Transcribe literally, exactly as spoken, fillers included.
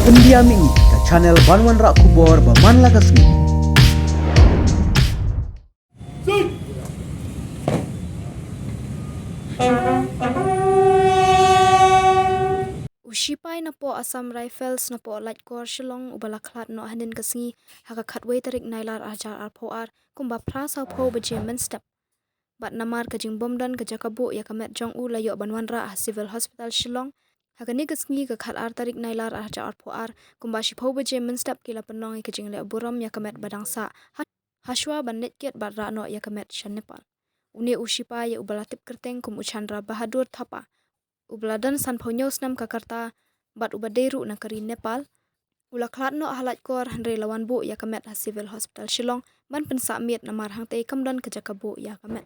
Pyndiam ïa ka channel ban wanrah khubor ba man la ka sngi. U shipai napoh Assam Rifles napoh Laitkor Shillong uba la khlad noh hynnin ka sngi ha ka khatwei tarik Nailar arhajar arphew ar kumba phra sawphew baje mynstep. Bad namar ka jingbym don ka jaka buh ïa ka met jong u la ïoh ban wanrah ha Civil Hospital Shillong ha kane ka sngi ka khatar tarik Nailar arhajar arphew ar kumba shiphew baje mynstep ki la pynlong ïa ka jingleh burom ïa ka met ba dang sah ha, hashwa ban leit kit bad rah noh ïa ka met sha Nepal. Une u shipai ïa uba la tip kyrteng kum u Chandra Bahadur Thapa uba la don sanphew hynñiew snem ka rta bad uba dei ruh na ka ri Nepal u la khlad noh ha Laitkor hynrei la wan buh ïa ka met ha Civil Hospital Shillong ban pynsah miet namar hangtei kam don ka jaka buh ïa ka met.